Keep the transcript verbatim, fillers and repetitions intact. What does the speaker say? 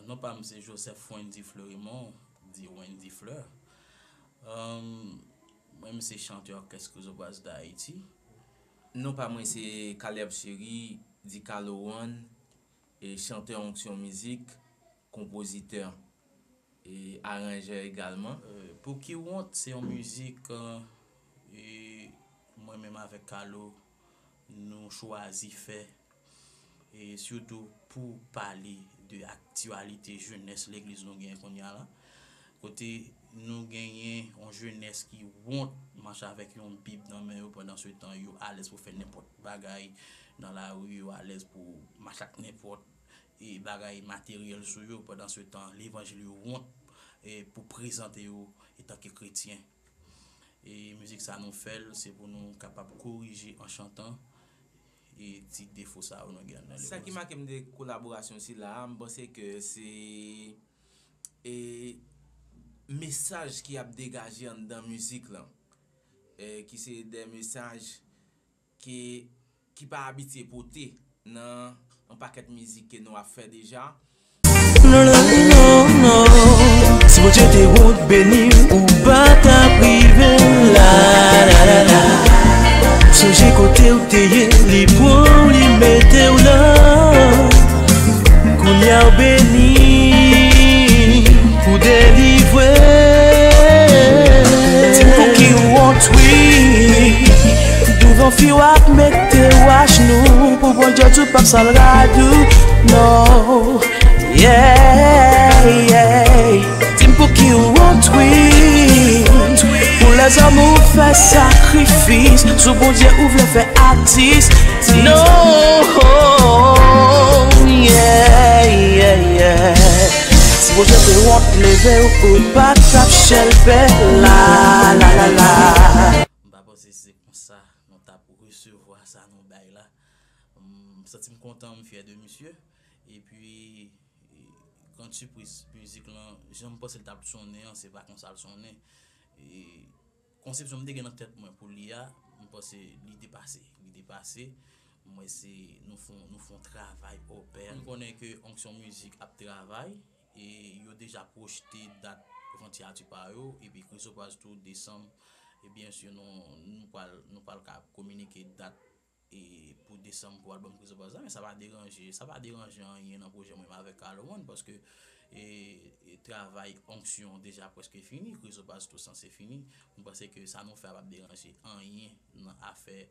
Non pa m se Joseph Wendy Fleurimond, di Wendy Fleur. Mwen m se chantè òkès Krizobaz Dayiti. Non pa mwen se Caleb Chéry, di Kalo One, e chantè Onksyon Mizik, konpozitè e aranjè egalman. Pou ki wont se yon mizik mwen menm avèk Kalo nou chwazi fè e sitou pou pale de aktyalite jenès legliz nou genyen kounye a la. Kote nou genyen yon jenès ki wont mache avèk yon bib nan men yo pandan se tan yo alèz pou fè nenpòt bagay nan lari, yo alèz pou mache ak nenpòt e bagay materyèl sou yo pandan se tan levanjil yo wont e pou prezante yo etanke kretyen. E mizik sa nou fè l se pou nou kapab korije an chantan e ti defo sa yo nou gen nan legliz. Sa ki make m de kolaborasyon sila a, m panse ke se e mesaj ki ap degaje anndan mizik lan, e ki se de mesaj ki ki pa abitye pote nan yon pakèt mizik ke nou ap fè deja. Si Bondye te wont beni w, ou pa t ap rive la, la, la, la. Sonje kote w te ye, li pran w, li mete w la. Kounye a w beni, ou delivre. Di m pouki w wont, wi. Douvan fi w ap mete w ajnou pou Bondye di w p ap sal rad ou. No. Yeah, yeah. Di m pouki w wont, wi. Pou lèzòm ou fè sakrifis, sou Bondye ou vle fè atis. No. Yeah, yeah, yeah. Si Bondye te wont leve w, ou pa t ap chèlpe la, la, la, la. M pa panse se konsa nou t ap resevwa sa nou bay la. M santi m kontan, m fyè de misye. Epi, e, grann sipriz, mizik lan, jan m panse l t ap sonnen an, se pa konsa l sonnen. E, konsepsyon m te gen nan tèt mwen pou li a, m panse li depase. Li depase. M wè se nou fon, nou fon travay opè. M konnen ke Onksyon Mizik ap travay e yo deja pwojte dat vanti ati pa yo epi Krizobaz tou desanm e byen si nou, nou pral, nou pral ka kominike dat e pou desanm pou albòm Krizobaz la, men sa pa deranje, sa pa deranje anyen nan pwojè mwen menm avèk Kalo One paske e, e travay Onksyon deja prèske fini, Krizobaz tou sanse fini. M panse ke sa nou fè a p ap deranje anyen nan afè